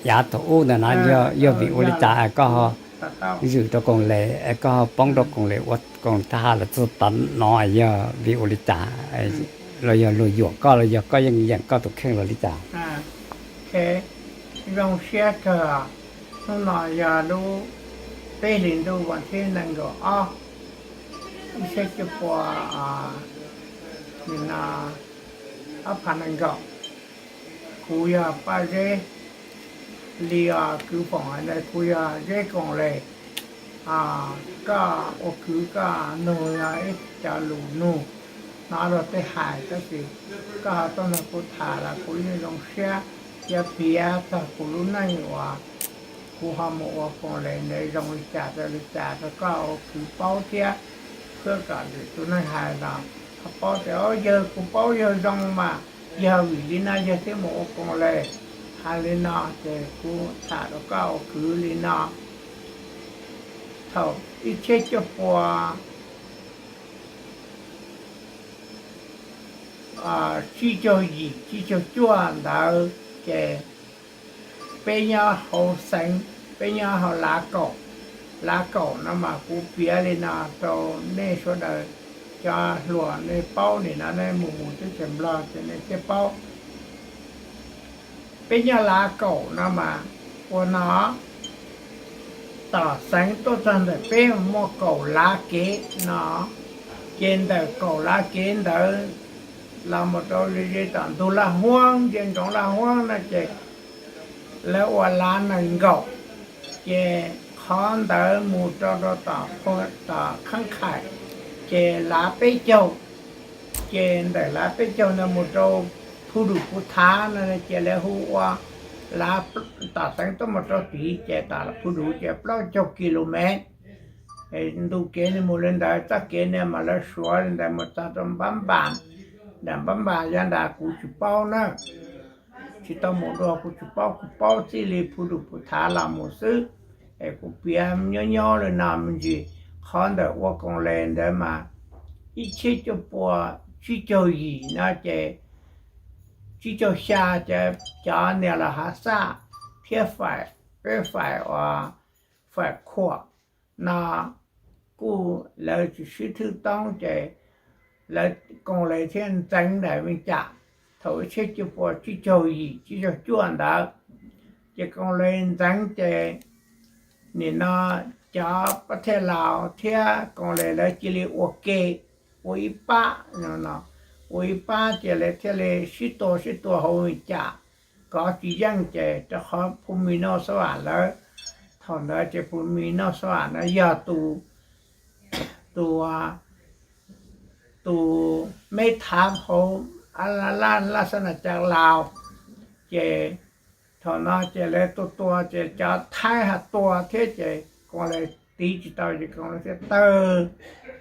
Yav thaum ub ntawd na, yog vim ua li cas koj ho zwm rau Koom Lis, koj ho poob rau Koom Lis ua Koom Lis thab ham los txog tom no, yog vim ua li cas, los yog luag yuam koj los yog koj yeej yeem koj tus kheej los li cas? Zoo siab kawg, hnub no yog lub peb hlis ntuj vas thib nees nkaum ob, ib txhiab cuaj pua, nim no ob phav nees nkaum. Kuv yog Paj Zeb, li os kwv foom hais ntawd, kuv yog Zeb Koom Lis. Koj ua kwv koj nug yog ib cov lus nug hnov luag tej hais, tab sis koj ho tuaj nug kuv tham los kuv yeej zoo siab. Yog piav txog kuv lub neej uas kuv ho mus ua Koom Lis ntawd zoo li cas rau li cas rau koj ua kwv paub thiab, thiab kom lwm tus neeg hais los ho paub tias, o, yawg kuv paub yawg zoo mas, yog vim li no yawg thiaj mus ua Koom Lis. Hais li no ces kuv tham rau koj ua kwv li no. Thaum ib txhiab cuaj pua tsib caug yim tsib caug cuaj ntawd ces peb nyob hauv xeev, peb nyob hauv Lav Kaum. Lav Kaum no mas kuv piav li no rau nej sawv daws cov hluas nej paub, nim no nej mus mus teb chaws Nplog ces nej thiaj paub. Peb nyob Lav Kaum no mas ua no, tom xeev tuaj txog ntawm peb muaj Kaum Lav Kev no, ces ntawm Kaum Lav Kev ntawd los mus rau ze ze tom ntug Laj Huab, ze ntsoov Laj Huab no ces lawv ua Lav Nees Nkaum, ces qhov ntawd mus rau rau tom, tom Khaab Khais ces Lav Peb Caug, ces ntawm Lav Peb Caug ntawd mus rau Phu Dum Phu Thav no ces lawv hu ua Lav, tom xeev tuaj mus rau tid ces tom Phu Dum ces plaub caug ki lu mev. Ntu kev mus li ntawd, txoj kev no mas lawv suav li ntawd mus txog rau Npab Npas, nram Npab Npas yav nrad kuv tsis paub na, tsis tau mus dua kuv tsis paub, kuv paub txij li Phu Dum Phu Thav los mus xwb. Es kuv piav nyob nyob li no me ntsis, qhov ntawm ua Koom Lis ntawd mas ib txhiab cuaj pua tsib caug yim no ces tsib caug xya ces cov niam laus Hav Xaj thiab faim, peb faim uas faim Khuam no kuj lawv tsis sib thwb toob ces lawv Koom Lis thiaj ntxeev daim Vees Cas thaum ib txhiab cuaj pua tsib caug yim tsib caug cuaj ntawd. Ces Koom Lis ntxeev ces nim no cov pab thej laus thiab Koom Lis lawv cia li ua ke, ua ib pab, ua ib pab ces lawv thiaj li sib tua sib tua hauv Vees Cas, kov tsis yeej ces rau qhov Phu Mis Noj Xab Vam lawv, thaum ntawd ces Phu Mis Noj Xab Vam no yog tus, tus, tus meb thav hauv Laj Xab Nas Cas Laus. Ces thaum no ces lawv tua tua ces cov Thaib ho tua thiab ces Koom Lis tiv tsis tau ces Koom Lis thiaj tawg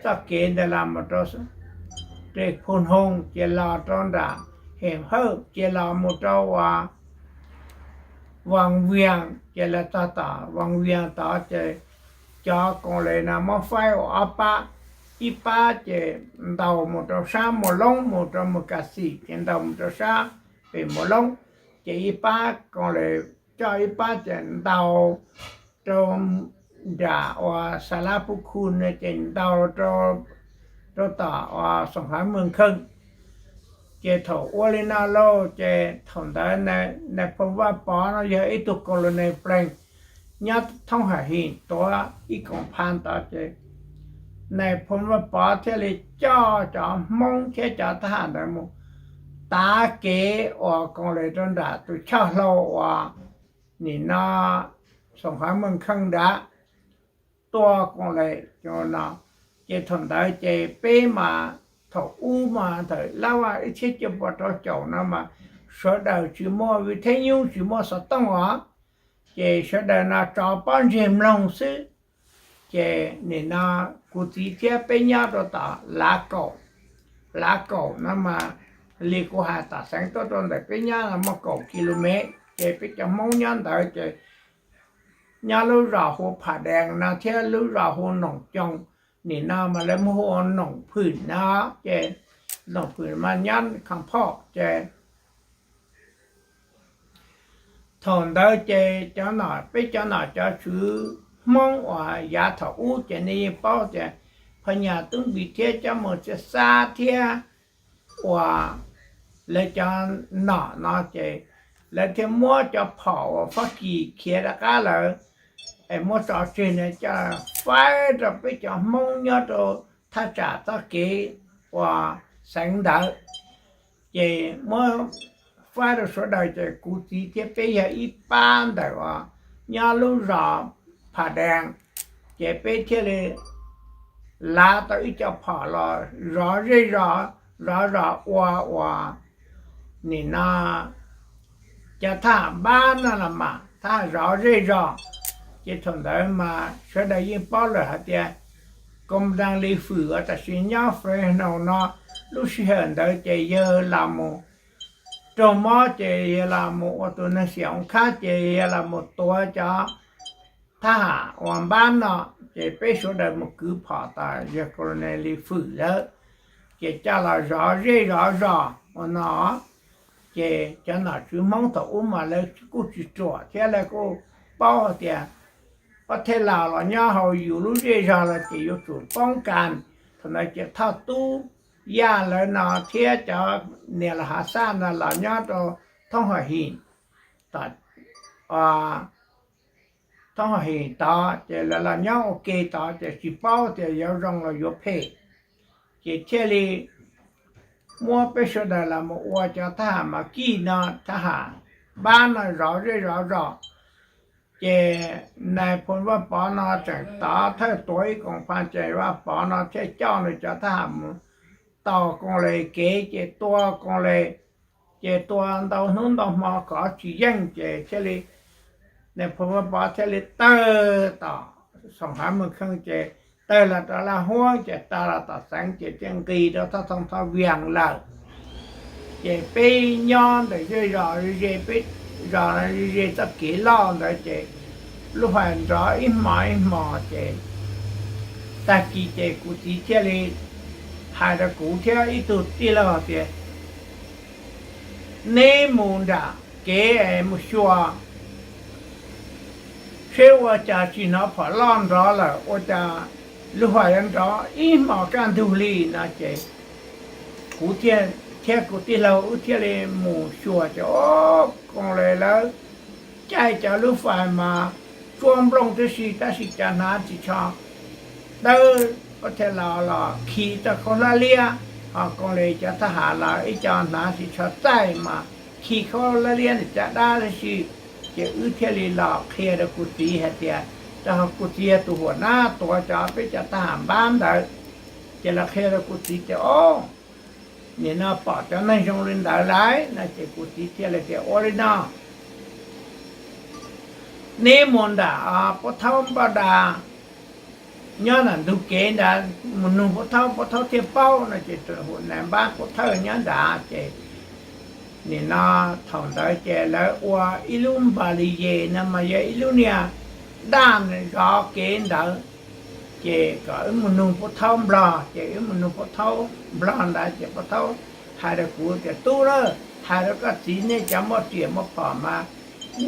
txoj kev ntawd los mus rau Phu Noo ces los rau nram Hem Hawj ces los mus rau uas Vas Vias ces lawv txog tom Vas Vias tod ces cov Koom Lis no muab faib ua ob pab, ib pab ces ntaus mus rau sab Muas Loob mus rau Mus Kas Xim ces ntaus mus rau sab pem Muas Loob, ces ib pab Koom Lis coj ib pab ces ntaus rau nram uas Xas Lab Pub Khu no ces ntaus rau tom uas Xoom Hav Mws Kheej. Ces thaum ua li no lauj ces thaum ntawd Nais Phoo Vaj Pov no yog ib tug colonel plees nyob thoob Ham His tuav ib koom pha ntawd ces Nais Phoo Vaj Pov thiaj li coj cov Hmoob thiab cov thab ham ntawd mus tav kev uas Koom Lis rau nram tus choj hlau uas nim no Xoom Hav Mws Kheej nrad tua Koom Lis no. Ces thaum ntawd ces peb mas thaum ub mas thaum lab vaj ib txhiab cuaj pua rau caum no mas sawv daws tsis muaj vi theb nyub tsis muaj xov tooj os, ces sawv daws no tso pob ntseg mloog xwb. Ces nim no kuv txiv thiab peb nyob rau tom Lav Kaum, Lav Kaum no mas li kuv hais tom xeev tuaj rau ntawm peb nyob no muaj kaum ki lu mev, ces peb cov Hmoob nyob ntawd ces nyob lub zos hu Pham Dees no thiab lub zos hu Noom Coo, nim no mas lawv muab hu ua Noom Phwm no, ces Noom Phwm mas nyob Kham Phom ces Thaum ntawd ces cov nom, peb cov nom cov tswv Hmoob uas yav thaum ub ces nej yeej paub tias Phas Nyas Tub Npis thiab cov Mus Txhiaj Xab thiab uas lawv cov nom no ces lawv thiaj muab cov phom uas Fab Kis khiav rov qab lawm es muab tso tseg na coj faib rau peb cov Hmoob nyob rau thaj tsam txoj kev uas xeev ntawd. Ces muab faib rau sawv daws ces kuv txiv thiab peb yog ib pab ntawm uas nyob lub zos Phas Dees, ces peb thiaj li lav tau ib co phom los zov zej zos, zov zos ua uas nim no cov thaj ham npab no los mas thaj ham zov zej zos. Ces thaum ntawd mas sawv daws yeej paub lawm hais tias Koom Daas Lis Fwm uas tam sim nyob Fresno no, lub sij hawm ntawd ces yawg los mus raug mob ces yawg los mus ua tus neeg xiam oob khab ces yawg los mus tuav cov thaj ham uas npab no, ces peb sawv daws mus kwv phom tom yawg Colonel Lis Fwm lawm, ces coj los zov zej zov zos ua no. Ces cov nom tswv Hmoob thaum ub mas lawv kuj tsis ruam thiab lawv kuj paub tias ob thej laus los nyob hauv yus lub zej zog los ces yuav tsum poob kas. Thaum ntawd ces Thoj Tub Yaj lawv no thiab cov niam laus Hav Xaj no los nyob rau thoob Hos His, thoob Hos His tod ces lawv los nyob ua ke tod ces tsis paub tias yuav zoo los yuav phem, ces thiaj li muab peb sawv daws los mus ua cov thaj ham Mas Kij no, thaj ham npab no zov zej zov zos. Ces nais phoo Vaj Pov no tseem tov thawj tuav ib koom pha ces Vaj Pov no thiaj coj nws cov thaj ham mus tau Koos Les kev ces tua Koos Les, ces tua ntau hnub ntau hmo kov tsis yeej ces thiaj li nais phoo Vaj Pov thiaj li tawg tom Xoom Hav Moos Kheej ces tawg los rau Laj Huab ces tawg los tom xeev ces thiaj nqis rau Thoj Thoo Thoj Vias lawm. Ces peb nyob ntawm zej zos ze, peb zos ze txoj kev loj ntawd ces lub fais nrov ib hmos ib hmos ces tag kis ces kuv txiv thiaj li hais rau kuv thiab ib tug tij laug tias, neb mus nram kev es mus xyuas seb ua cas tsis hnov phom loj nrov lawm, ua cas lub fais yuav nrov ib hmos kaj ntug li no ces kuv thiab kuv tij laug wb thiaj li mus xyuas ces o, Koos Les lawv caij cov lub fais mas tsuab nplooj tib si tab sis cov hnav tsis tsho dawb, ob thej laus los khi txoj khaub hlab liab, ho Koos Les cov thaj ham los ib co hnav tsis tsho txaij mas khi khaub hlab liab ntawm caj dab tib si. Ces wb thiaj li los qhia rau kuv txiv hais tias, rau qhov kuv txiv yog tus huam nab tuav cov peb cov thaj ham npab ntawd. Ces los qhia rau kuv txiv tias o, nim no pom cov neeg zoo li ntawd lawm no ces kuv txiv thiaj li tias ua li no, neb mus nram Pub Thaub Npoj Da nyob nram ntug kev ntawd mus nug Pub Thaub, Pub Thaub thiaj paub no ces tus huam nab npab Pub Thawj nyob nrad ces nim no thaum ntawd ces lawv ua ib lub npas li yes no mas yog ib lub niag daj zov kev ntawd. Ces kom wb mus nug Pub Thaub Nplog, ces wb mus nug Pub Thaub Nplog ntawd ces Pub Thaub hais rau kuv tias tub lauj, hais rau koj txiv nej cov muaj riam muaj phom mas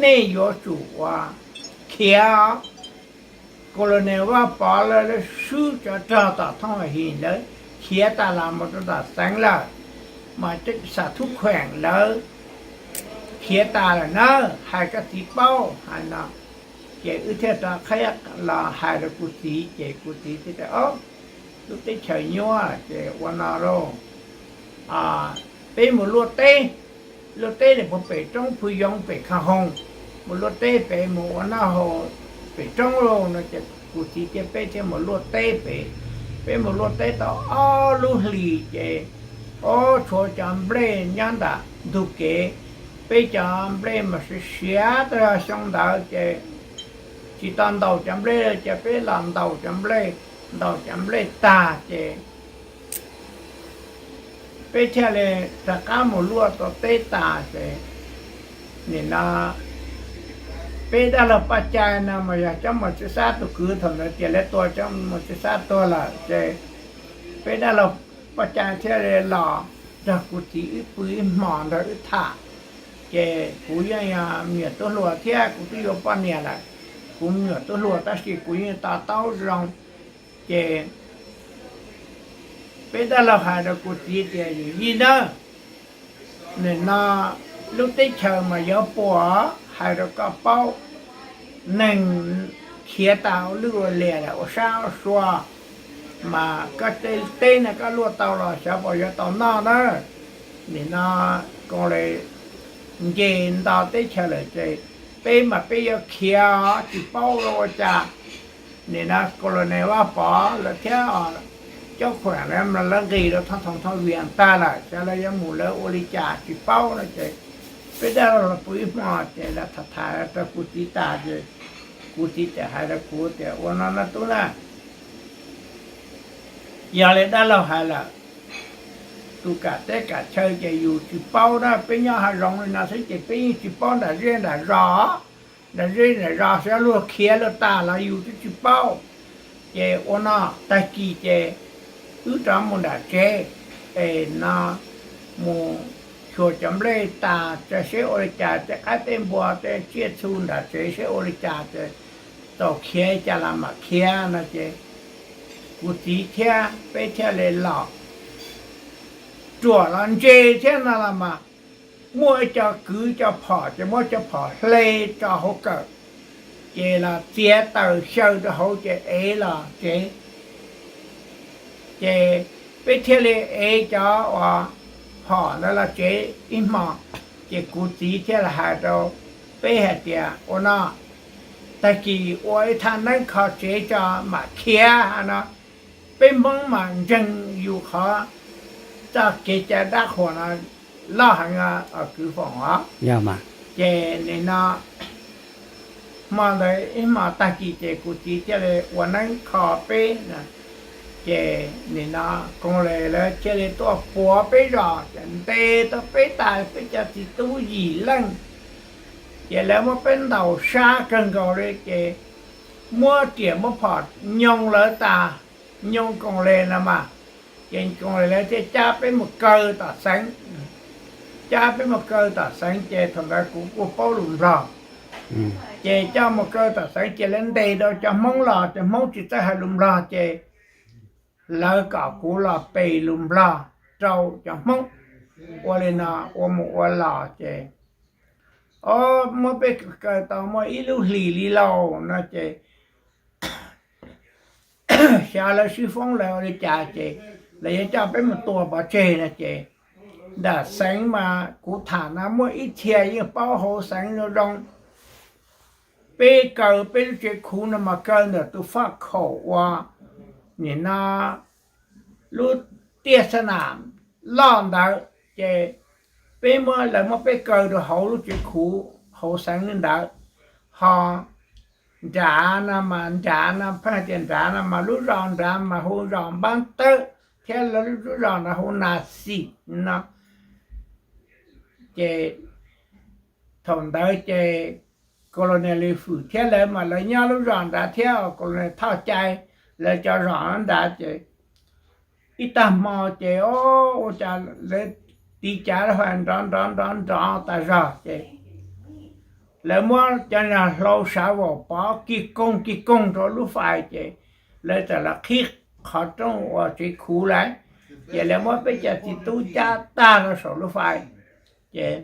nej yuav tsum ua khiav Colonel Vaj Pov lawv swb cov rog tom thoob Hos His lawv khiav tas los mus rau tom xeev lawm, mas Xam Thub Khueem lawv khiav tas lawm na, hais koj txiv paub hais no. Ces wb thiaj rov qab los hais rau kuv txiv ces kuv txiv thiaj tias, lub teb chaws nyuaj ces ua no lauj, peb mus luaj teb, luaj teb ntawm puag pem roob Phu Yoov pem Kha Hoos, mus luaj teb pem mus ua noj haus pem roob lauj no ces kuv txiv thiab peb thiaj mus luaj teb pem. Peb mus luaj teb tau ob lub hlis ces, o, tshuav cov nplej nyob ntawm ntug kev, peb cov nplej mas siav siav tag xyoo ntawd ces tsis tau ntaus cov nplej ces peb los ntaus cov nplej, ntaus cov nplej tag ces peb thiaj li rov qab mus luaj tau teb tas ces nim no peb dab laug Paj Cai no mas yog cov Mus Txhiaj Xab tus kwv, thaum ntawd ces lawv tua cov Mus Txhiaj Xab tuag lawm ces peb dab laug Paj Cai thiaj li los nrog kuv txiv wb pw ib hmos nrog wb tham. ces kuv yeej yog me nyuam tub hluas thiab kuv twb yuav poj niam lawm, kuv me nyuam tub hluas tab sis kuv yeej to taub zoo. Ces peb dab laug hais rau kuv txiv tias, Yawm yij na, nim no lub teb chaws mas yuav puas, hais rau koj paub, neeg khiav tas ua lwj ua liam lawm ua sab ua sua, mas koj teb no koj luaj tau los xyov puas yuav tau noj na. Nim no koos li nce nto teb chaws lawm ces peb mas peb yuav khiav tsis paub ua cas. Nim no Colonel Vaj Pov lawv thiab Cob Khuam lawv nqis rau thoob thoov thoob vias tag lawm, xyov lawv yuav mus lawv ua li cas tsis paub no ces peb dab laug los pw ib hmo ces lawv tham tham rau kuv txiv tas ces kuv txiv txawm hais rau kuv tias, Ua no no tub na, yog li dab laug hais lawm, tus kam teb kam chaw ces yus tsis paub na, peb nyob hav zoov li no xwb ces peb yeej tsis paub nram zej nram zos, nram zej nram zos xyov luag khiav luag tas los yus twb tsis paub. Ces ua no, tag kis ces wb rov mus nram tsev es no mus xyuas cov nplej tas seb ua li cas, tej qaib tej npua tej tsiaj txhu nram tsev seb ua li cas ces txaus khiav cas los mam khiav no ces kuv txiv thiab peb thiaj li los. Ruam los ntse thiab no los mas muaj ib co kwv cov phom ces muab cov phom hle tso hauv kawm, ces los txiav taws xyaw rau hauv ces ev los tsev. Ces peb thiaj li ev cov uas phom ntawd los tsev ib hmo, ces kuv txiv thiaj li hais rau peb hais tias, Ua no, tag kis ua ib thaj neeb kho tsev tso mam khiav no. Peb Hmoob mas ntseeg yus qhov txoj kev cai dab qhuas no loj heev os kwv Foom os. Ces nim no hmo ntawd ib hmo tag kis ces kuv txiv thiaj li ua neeb kho peb. Ces nim no koos li lawv thiaj li tuaj puav peb zos ces ntes tau peb tas peb cov txiv tub yim leej. Ces lawv muab peb ntaus sab kawg nkaus li ces muab riam muab phom nyoo lawv tas, nyoo koos li no mas, ces koos li lawv thiaj cab peb mus kaw tom xeev. Cab peb mus kaw tom xeev ces thaum ntawd kuv kuj paub lus Nplog. Ces coj mus kaw tom xeev ces lawv ntes rau cov Hmoob los, cov Hmoob tsis txawj hais lus Nplog ces lawv kom kuv los pes lus Nplog rau cov Hmoob. Ua li no ua mus ua los ces, o, muab peb kaw tau muaj ib lub hlis li lauj no ces xyov lawv sib foob lawv ua li cas ces lawv yuav coj peb mus tua pov tseg no ces nram xeev mas kuv tham no muaj ib txhia yeej paub hauv xeev zoo zoo. Peb kaw peb lub tsev khuv no mas kaw ntawm tus faj khaum uas nim no lub tiaj xab nam loj ntawd ces peb muab, lawv muab peb kaw rau hauv lub tsev khuv hauv xeev li ntawd. Ho nrad no mas, nrad no pheej hais tias nrad no mas lub zos nrad mas hu zos Npab Tawb thiab lawv lub zos nrad hu Nas Xim no. Ces thaum ntawd ces Colonel Lis Fwm thiab lawv mas lawv nyob lub zos nrad thiab Colonel Thoj Cai lawv cov zos nrad ces ib tag hmo ces o, ua cas lawv tiv cav lawv nrov nrov nrov nrov tas zog ces lawv muab cov niag hlau sav vaum pov kig koog kig koog rau lub fais ces lawv txawm los qhib qhov rooj uas tsev khuv lawm. Ces lawv muab peb cov txiv tub cab tag rau saum lub fais. Ces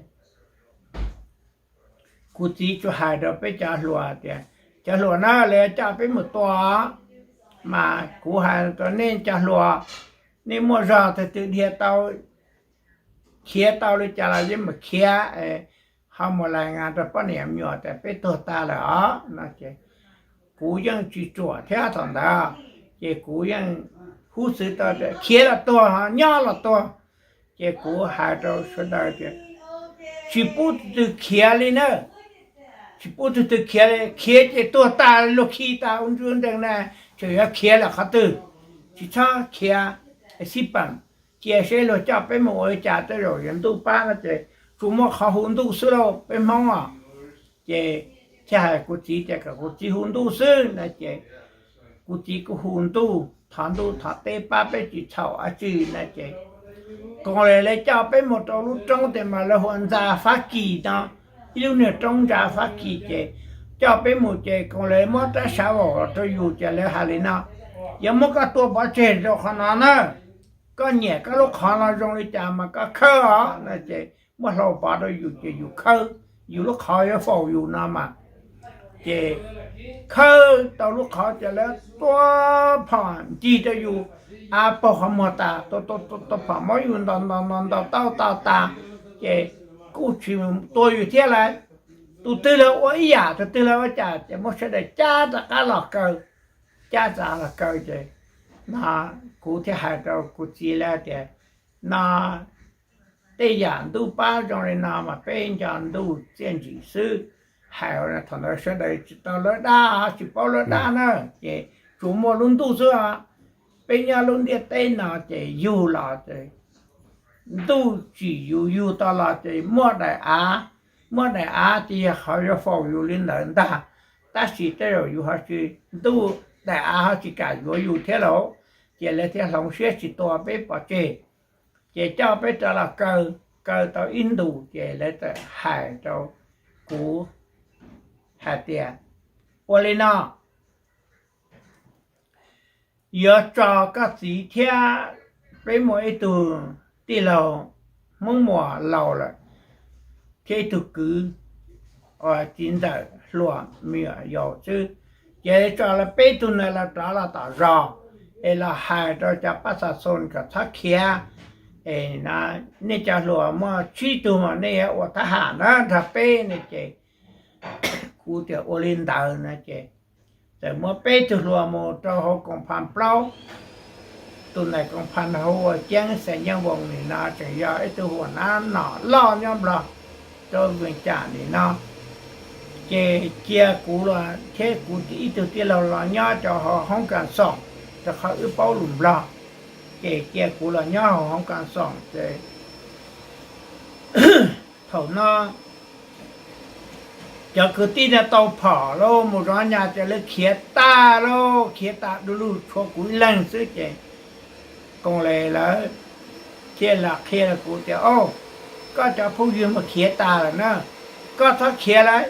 kuv txiv tsuas hais rau peb cov hluas tias, Cov hluas na, lawv coj peb mus tua, mas kuv hais rau nej cov hluas, nej muaj zog tag twg dhia tau, khiav tau li cas los yeej mus khiav, ho mus lais ngas rau poj niam me nyuam tias peb tuag tas lawm os no ces kuv yeej tsis ruam thiab thaum ntawd, ces kuv yeej huv xwv tau tias khiav los tuag, nyob los tuag. Ces kuv hais rau sawv daws tias, Tsis pub tus twg khiav li na, tsis pub tus twg khiav li, khiav ces tuag tas luag khi tas ua ntswg nrees na, tseem yuav khiav lawm qhov twg? Tsis txhob khiav, xib peem, cia seb luag coj peb mus ua li cas tej zaum yuav ntuj pab no ces tsuas muaj qhov hu ntuj xwb lauj peb Hmoob os. Ces thiaj hais kuv txiv tias kom kuv txiv hu ntuj xwb na ces kuv txiv kuj hu ntuj, thov ntuj thov teb pab peb tsis txhaum dab tsi na ces Koos Lis lawv coj peb mus rau lub roob tias mas lawv hu ua Ntxa Fab Kis no, ib lub niag roob Ntxa Fab Kis ces coj peb mus ces Koos Lis muab rab sav vaum los rau yus ces lawv hais li no, yuav muab koj tua pov tseg rau qhov no na, koj nyiam koj lub qhov no zoo li cas mas koj khawb os no ces muab hlau pov rau yus ces yus khawb, yus lub qhov yuav faus yus no mas. Ces khawb tau lub qhov ces lawv tua phom ncig rau yus, av paug qhov muag tas, tua phom muab yus ntaus ntaus ntaus ntaus tau tas tas, ces kuj tsis tua yus thiab lawm. Tus twg los ua ib yam, tus twg los ua cas ces muab sawv daws cab rov qab los kaw, cab rov los kaw ces no kuv thiaj hais rau kuv txiv lawv tias no tej yam ntuj pab zoo li no mas peb nco ntuj txiaj ntsim xwb. Hais thaum ntawd sawv daws tsis tau lawv dab, tsis paub lawv dab na, ces tsuas muaj lub ntuj xwb. Peb nyob lub ntiaj teb no ces yug los ces ntuj tsim yus yug tau los ces muaj daim av, muaj daim av ces yog qhov yuav faus yus li ntawd ntag. Tab sis tej zaum yus ho tsis, ntuj, daim av ho tsis kam yuav yus thiab lauj, ces lawv thiaj hloov siab tsis tua peb pov tseg. Ces coj peb rov los kaw, kaw tau ib ntus ces lawv txawm hais rau kuv hais tias ua li no, yuav tso koj txiv thiab peb muaj ib tug tij laug Hmoob Muas laus lawm thiab ib tug kwv, txiv ntxawm hluas me nyuam yaus xwb, ces tso lawv peb tug ntawd los rov los tom zos es los hais rau cov pab xa xoo kom txhob khiav. Es nej cov hluas muaj tsib tug mas nej yuav ua thab ham na nrog peb ne ces kuv tias ua li ntawd no ces txawm muab peb tug hluas mus rau hauv koom pha plaub. Tus ntawm koom pha no hu ua Ceeb Xais Nyeej Voos nim no tseem yog ib tug huam nab nom loj nyob Nplog rau Vees Cam nim no. Ces cia kuv los thiab kuv ib tug tij laug los nyob rau hauv hoob kas xoom, rau qhov wb paub lus Nplog, ces cia kuv los nyob hauv hoob kas xoom ces thaum no cov kwv tij no tau phom lauj, mus zov nyas ces lawv khiav tag lauj, khiav tas du lug tshuav kuv ib leeg xwb ces Koos Lis lawv thiaj li qhia rau kuv tias, Au, koj cov phooj ywg mas khiav tas lawm na, koj txhob khiav lawm,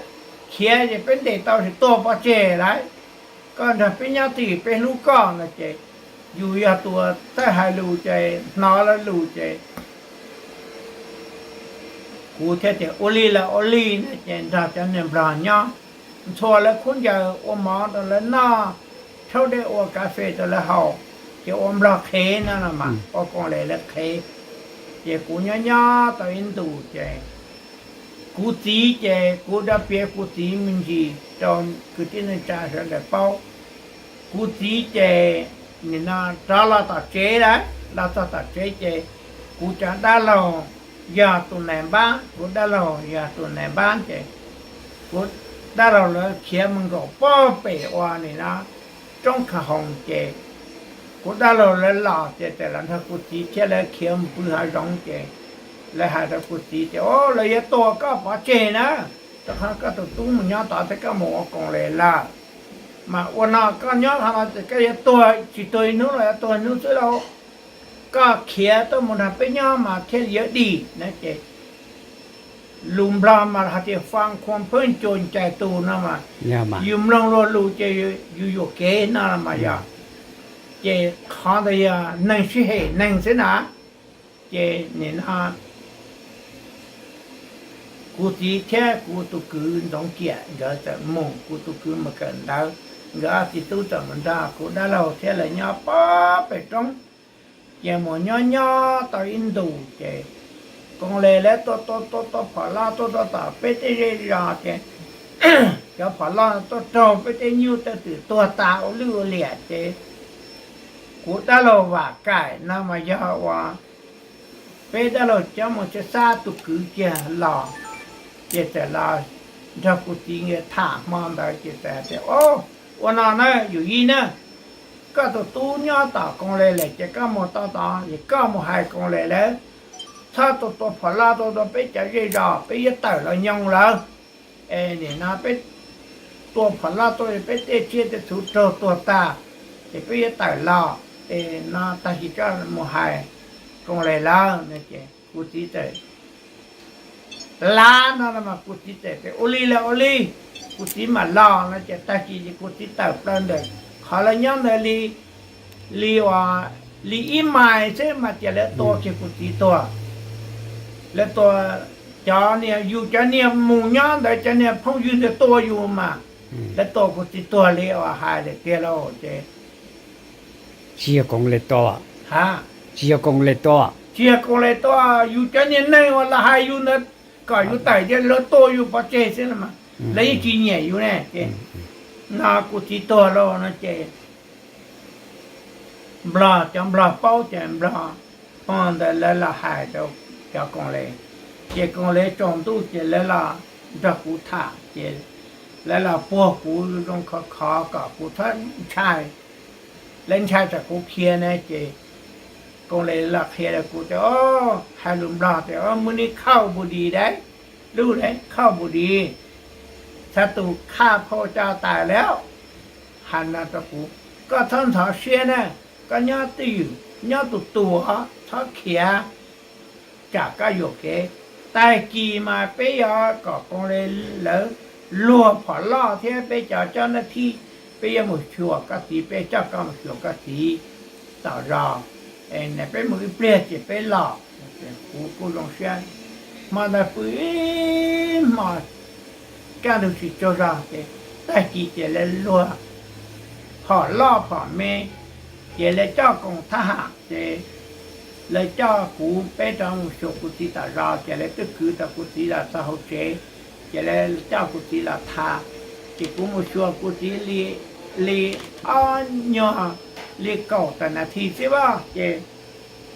khiav ces peb ntes tau tsis tuag pov tseg lawm. Koj nrog peb nyob twj ywm peb hlub koj no ces yus yog tus thawj hais lus ces hnov lawv lus ces kuv thiaj tias ua li los ua li no ces nrog cov niag Nplog nyob, ntxhua lawv khaub ncaws, ua mov rau lawv noj, rhaub dej ua kas fes rau lawv haus, ces ua Nplog qhev no los mas ua Koos Lis lawv qhev. Ces kuv nyob nyob tau ib ntus ces kuv txiv ces kuv rov piav kuv txiv me ntsis rau kwv tij neej tsa sawv daws paub. Kuv txiv ces nim no rov los tom tsev lawm, los txog tom tsev ces kuv cov dab laug yog tus nais npab, kuv dab laug yog tus nais npab ces kuv dab laug lawv khiav mus nkaum pog pem ua nim no roob Kha Hoos ces kuv dab laug lawv los ces txawm los nrog kuv txiv thiab lawv khiav mus pw hav zoov ces lawv hais rau kuv txiv tias, Au, lawv yuav tua koj pov tseg na, rau qhov koj tus tub mus nyob tod thiab koj mus ua Koos Lis lawm. Mas ua no koj nyob qhov no ces koj yuav tuag, tsis tuag ib hnub los yuav tuag ib hnub xwb lauj. Koj khiav tuaj mus nrog peb nyob mas thiaj li yuav dim na ces lus Nplog mas hais tias faj khuam phwj cua ncais tus no mas, yus mloog luag lus ces yus yuam kev no los mas yog. Ces qhov ntawd yog neeg sib hem neeg xwb na. Ces nim no kuv txiv thiab kuv tus kwv Ntxoov Kiam nkawd txawm mus, kuv tus kwv mus kawm ntawv, nkawd ob txiv tub txawm mus nrog kuv dab laug thiab lawv nyob pog pem roob. Ces mus nyob nyob tau ib ntus ces Koos Lis lawv tua tua tua tua phom loj tuaj tuaj tom peb tej zej zos ces cov phom loj tuaj raug peb tej nyuj tej twm tuag tas ua lwj ua liam ces kuv dab laug Vam Kaim no mas yog uas peb dab laug Cob Moos Tsheb Xab tus kwv kiag los, ces txawm los nrog kuv txiv nkawd tham hmo ntawd ces txawm hais tias, Au, ua no na yawm yij na, koj tus tub nyob tom Koos Lis lawm ces koj mus tau tod es koj mus hais Koos Lis lawv txhob tua tua phom loj tuaj tua peb cov zej zos, peb yuav tawm los nyoo lawv. Es nim no peb tua phom loj tuaj peb tej tsiaj tej txhu raug tuag tag, ces peb yuav tawm los. Es no tag kis koj mus hais Koos Les lawm no ces kuv txiv txawm lav no no mas kuv txiv txawm tias ua li los ua li, kuv txiv mam los no ces tag kis ces kuv txiv tawm plaws ntawm qhov lawv nyob ntawd li, li uas li ib mais xwb mas ces lawv tua kiag kuv txiv tuag. Lawv tua, cov niag, yus cov niag mus nyob ntawd cov niag phooj ywg ntawd tua yus mas, lawv tua kuv txiv tuag li uas hais lawm tiag lauj ces. Tsis yog Koos Les tua, tsis yog Koos Les tua, tsis yog Koos Les tua, yus cov niag neeg uas los hais yus ntawd kom yus tawm ces lawv tua yus pov tseg xwb los mas, lawv yeej tsis nyiam yus ne ces, no kuv txiv tuag lauj no ces Nplog, cov Nplog paub ces Nplog pog ntawd lawv los hais rau cov Koos Les, ces Koos Les tsaus ntuj ces lawv los nrog kuv tham ces lawv los puag kuv zoo khov khov kom kuv txhob ntshai, lawv ntshai tsam kuv khiav ne ces Koos Les los qhia rau kuv tias, hais lus Nplog tias มึงนี่เข้าบุหรี่ได้ lub เข้าบุหรี่, ถ้าถูกฆ่าพระเจ้าตายแล้ว hais no rau kuv, koj txhob ntxhov siab na, koj nyob twj ywm, nyob tus tus os, txhob khiav, tsam koj yuam kev. Tag kis mas peb yuav kom Koos Les lawv luag phom loj thiab peb cov coj nab thij, peb yuav mus xyuas koj txiv, peb coj koj mus xyuas koj txiv tom zos, peb mus ib pliag ces peb los. Kuv kuj zoo siab, hmo ntawd pw ib hmo kaj ntug tsis tsaug zog ces tag kis ces lawv luag phom loj phom me, ces lawv coj koom thab ham ces lawv coj kuv peb rov mus xyuas kuv txiv tom zos ces lawv twb kwv tau kuv txiv los txog hauv tsev, ces lawv coj kuv txiv los tha, ces kuv mus xyuas kuv txiv li, li ob nyuag, li kaum tawm nas this xwb as ces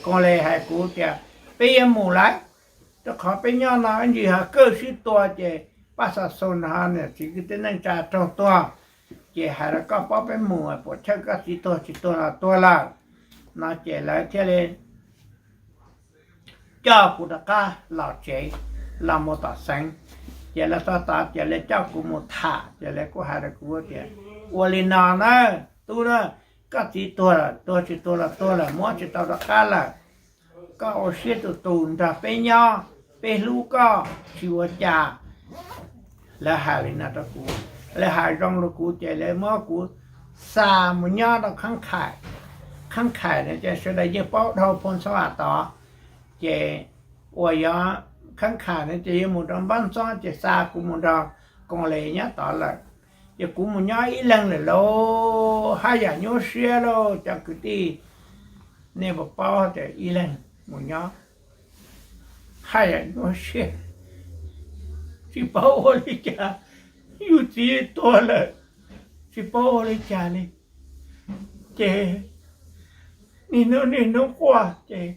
Koos Les hais kuv tias peb yuav mus lawm, rau qhov peb nyob no ib ntsis ho kaj sib tua ces paj xa xo no niam txiv kwv tij neej tsa raug tuag, ces hais rau koj paub peb mus puas chawj koj txiv tuag tsis tuag los tuag lawm no ces lawv thiaj li coj kuv rov qab los tsev, los mus tom xeev. Ces lawv txog tod ces lawv coj kuv mus tham ces lawv kuj hais rau kuv tias ua li no na, tub na, koj txiv tuag lawm, tuag tsis tuag los tuag lawm, muab tsis tau rov qab lawm, koj ua siab tus tus nrog peb nyob, peb hlub koj tsis ua cas. Lawv hais li no rau kuv, lawv hais zoo rau kuv ces lawv muab kuv xa mus nyob rau Khaab Khais. Khaab Khais no ces sawv daws yeej paub dhau Phoo Xab Vam tod, ces uas yog Khaab Khais no ces yuav mus rau Npab Ntxob ces xa kuv mus nrog Koos Les nyob tod lawm. Ces kuv mus nyob ib leeg lawm lauj, haj yam nyuaj siab lauj cov kwv tij, nej puas paub tias ib leeg mus nyob haj yam nyuaj siab, tsis paub ua li cas, yus txiv tuag lawm, tsis paub ua li cas li. Ces niaj hnub niaj hnub quaj ces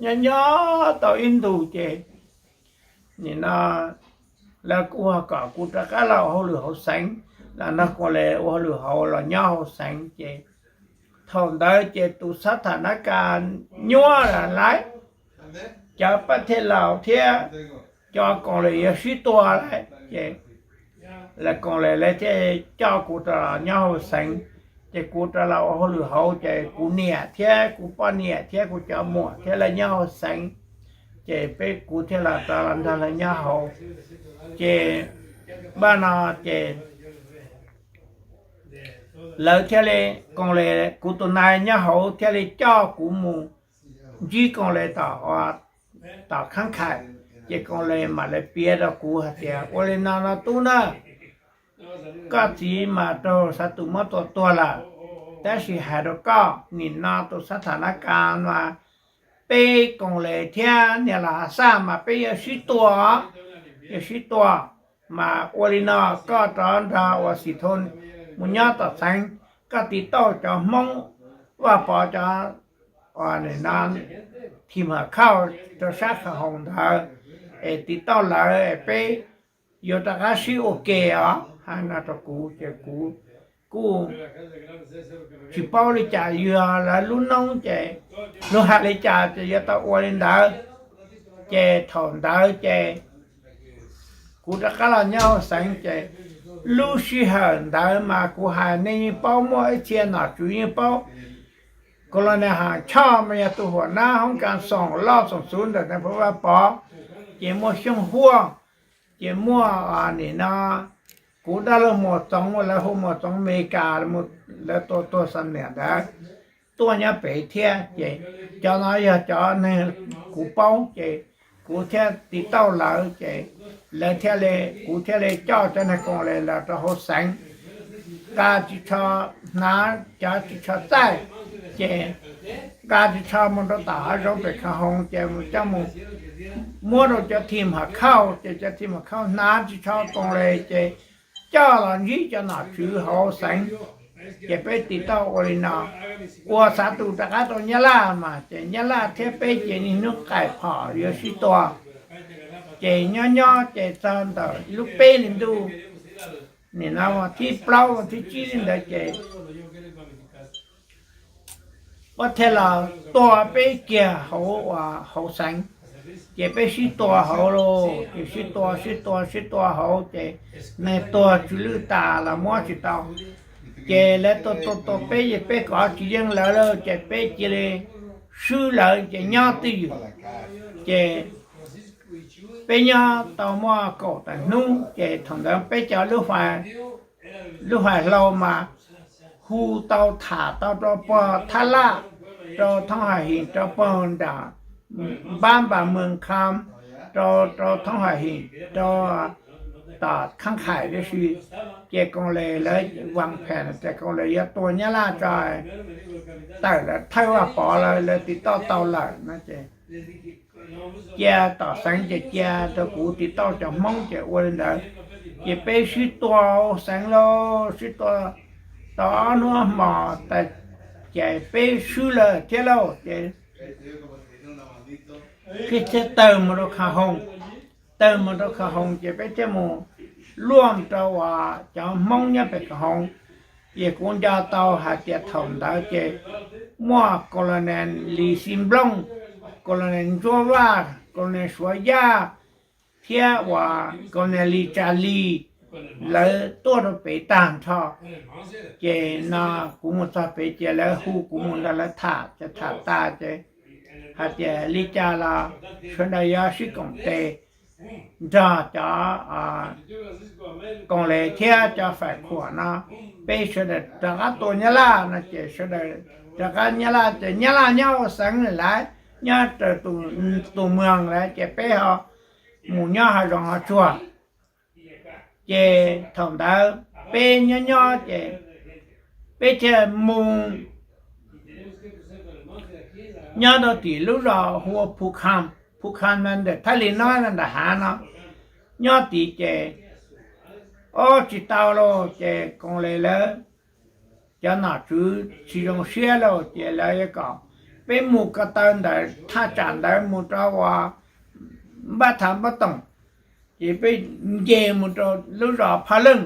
nyob nyob tau ib ntus ces nim no lawv kuj kom kuv rov qab los ua hauj lwm hauv xeev, los nrog Koos Les ua hauj lwm hauv los nyob hauv xeev ces thaum ntawd ces tus xab tham nab kas nyuaj lawm lauj, cov Paj Thej Laus thiab cov Koos Les yuav sib tua lawm ces lawv Koos Les lawv thiaj coj kuv rov los nyob hauv xeev. Ces kuv rov los ua hauj lwm hauv ces kuv niam thiab kuv poj niam thiab kuv cov muam thiab lawv nyob hauv xeev, ces peb kuv thiaj los rov los nrog lawv nyob hauv. Ces npaj no ces lawv thiaj li, Koos Les, kuv tus nais nyob hauv thiaj li coj kuv mus ntsib Koos Les tom, tom Khaab Khais. Ces Koos Les mam li piav rau kuv hais tias ua li no no tub na, koj txiv mas raug xav tus muab tua tuag lawm, tab sis hais rau koj, nim no tus xab tham nab kas mas peb Koos Les thiab niam laus Hav Xaj mas peb yuav sib tua, yuav sib tua. Mas ua li no, koj rov nrog uas Xim Thoo mus nyob tom xeev, koj tiv tauj cov Hmoob Vaj Pov cov, no, thim ham khauj rau sab Kham Hoom ntawd, es tiv tauj lawv es peb yuav rov qab sib ua ke os, hais no rau kuv ces kuv kuj tsis paub li cas, yog lawv lub noob ces luag hais li cas ces yuav tau ua li ntawd. Ces thaum ntawd ces kuv rov qab los nyob hauv xeev ces lub sij hawm ntawd mas kuv hais nej yeej paub, muaj ib txhia nom tswv yeej paub, Colonel Has Choj mas yog tus huam nab hoob kas xoom loj xoom xub ntawm Nais Phoo Vaj Pov, ces muaj Xyooj Huaj, ces muaj nim no kuv dab laug Muas Txoov, lawv hu Muas Txoov Amelikas, lawv tua tuag xa niam ntawd tuaj nyob pem thiab. Ces cov no yog cov neeg kuv paub, ces kuv thiaj tiv tauj lawv, ces lawv thiaj li, kuv thiaj li coj cov neeg koom li los rau hauv xeev. Nqa ris tsho, hnav cov ris tsho txaij, ces nqa ris tsho mus rau tom hav zoov pem Kha Hoov, ces mus coj mus muab rau cov thim Ham Khauj, ces cov thim Ham Khauj hnav ris tsho koom li, ces coj los ntsib cov nom tswv hauv xeev. Ces peb tiv tauj ua li no, ua xav tus rov qab rau Nyab Laj mas ces Nyab Laj thiab peb ces niaj hnub qaim phom yuav sib tua. Ces nyob nyob ces txog ntawm lub peb hli ntuj, nim no thib plaub thib tsib li ntawd ces ua thiaj los tua peb kiag hauv, hauv xeev. Ces peb sib tua hauv lauj, ces sib tua sib tua sib tua hauv ces neeg tuag tsw lwj tas los muab tsis tau. Ces lawv tua tua tua peb ces peb kov tsis yeej lawv lauj, ces peb cia li swb lawv ces nyob twj ywm. Ces peb nyob tau muaj kaum tawm hnub ces thaum ntawd peb cov lub hais hlau mas hu tau tham tau rau pog Thab Laj, rau Thoob Hais Him, rau pog nram Npab Npas Mws Kham, rau, rau Thoob Hais Him, rau tom Khaab Khais tib si. Ces koom li lawv vaas phem tias koom li yuav tua Nyab Laj tso, tawm lawv thawj Vaj Pov lawv, lawv tiv tauj tau lawm no ces cia tom xeev ces cia rau kuv tiv tauj cov Hmoob ces ua li ntawd. Ces peb sib tua xeev lauj, sib tua tau ob hnub ob hmos tas ces peb swb lawv thiab lauj. Ces peb thiaj tawg mus rau Kha Hoov, tawg mus rau Kha Hoov ces peb thiaj mus luaj rau uas cov Hmoob nyob pem Kha Hoov. Ces kuv nco tau hais tias thaum ntawd ces muaj Colonel Lis Xis Nplooj, Colonel Ntsuab Vaj, Colonel Suav Yaj, thiab uas Colonel Lis Tsas Lis, lawv tuaj rau pem tag nrho. Ces no kuv mus txog pem ces lawv hu kuv mus nrog lawv tham, ces tham tas ces hais tias li cas los sawv daws yuav sib koom tes nrog cov koom li thiab cov fais khuam no, peb sawv daws rov qab tua Nyab Laj no ces sawv daws rov qab Nyab Laj ces Nyab Laj nyob ua xeev lawm, nyob raws tus moos lawm ces peb ho mus nyob hav zoov hav tsuag. Ces thaum ntawd peb nyob nyob ces peb thiaj mus nyob rau tim lub zos hu ua Phu Kham, Phu Kham no ntawm Thaj Lis no nram hav no. Nyob tid ces ob tsis tau lauj, ces koom li lawv cov nom tswv tsis zoo siab lauj, ces lawv yuav kom peb mus ko taw ntawm thaj tsam ntawd mus rau uas Npab Thav Npab Toom, ces peb nce mus rau lub zos Phaj Leej.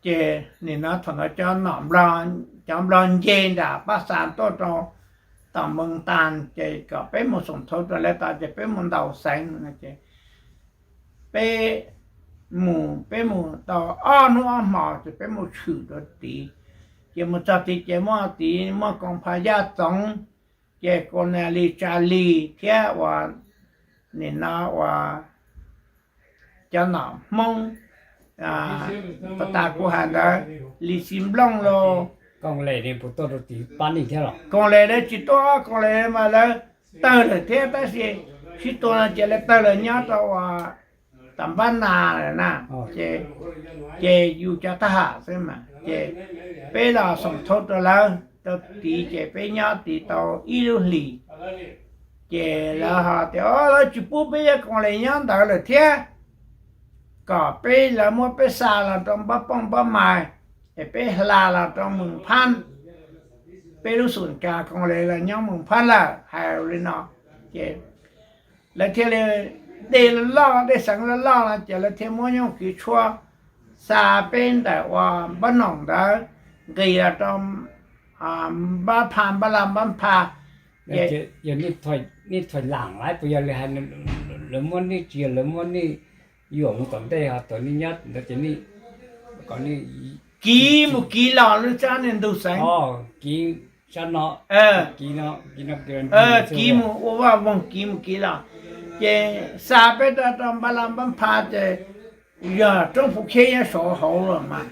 Ces nim no thaum ntawd cov nom, cov Nplog nce nram Paj Xas tuaj rau tom Moos Tas, ces kom peb mus xoom thauv rau lawv tod ces peb mus ntaus xeev no ces peb mus, peb mus tau ob hnub ob hmos ces peb mus tshwm rau tid. Ces mus txog tid ces muaj tid muaj koom pha Yaj Txoov, ces Colonel Lis Tsas Lis thiab uas nim no uas cov nom Hmoob, puag ta kuv hais ntawd, Lis Xis Nplooj lauj. Koom li lawv tsis tuaj, koom li mas lawv tawg lawm thiab, tab sis sib tua no ces lawv tawg lawm nyob rau uas tom Npab Nas lawm na. Ces, ces yus cov thab ham xwb mas ces peb los xoom thauv rau lawv rau tid ces peb nyob tid tau ib lub hlis. Ces lawv ho tias, o, lawv tsis pub peb yuav koom li nyob ntawd lawm thiab, kom peb, lawv muab peb xa los rau Npab Pooj Npab Mais, es peb hla los rau Moos Phab, peb lub xum kas koom li los nyob Moos Phab lawm, hais li no. Ces lawv thiaj li, dej loj loj, dej xeev loj loj no ces lawv thiaj muab Nyoob Kiv Tshuab xa peb ntawm uas Npab Noom ntawd nqis los rau Npab Pha, Npab Laj Npab Pha. Ces yog nej thuam laam lawm puas yog li hais, lawv muab nej tsis yog, lawv muab nej yuam mus tom ntej ho tau nej nyob ntawd ces nej, kom nej kiv mus kiv los lub tsab niag ntug xeev, kiv Kiv mus ua Vaj Voog, kiv mus kiv los, ces xa peb rau rau Npab Laj Npab Phav ces yog roob Phuv Khib nyob saud hauv los mas.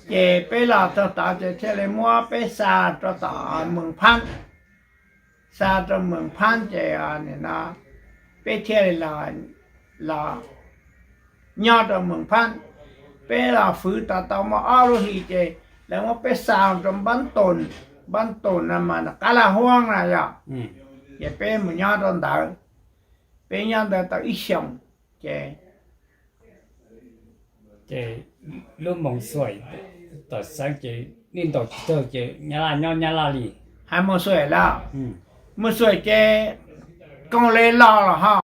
Ces peb los txog tod ces thiaj li muab peb xa rau tom Moos Phab, xa rau Moos Phab ces nim no peb thiaj li los nyob rau Moos Phab. Peb los fwv tau tau muaj ob lub hlis ces lawv muab peb xa rau Npab Toos, Npab Toos no mas qab Laj Huab na yog, ces peb mus nyob rau ntawd. Peb nyob ntawd tau ib xyoos ces lub Moos Xuaim tom xeev ces nej ntaus tsis tawg ces Nyab Laj nyob Nyab Laj li. Hais Moos Xuaim los, Moos Xuaim ces koom li los los ho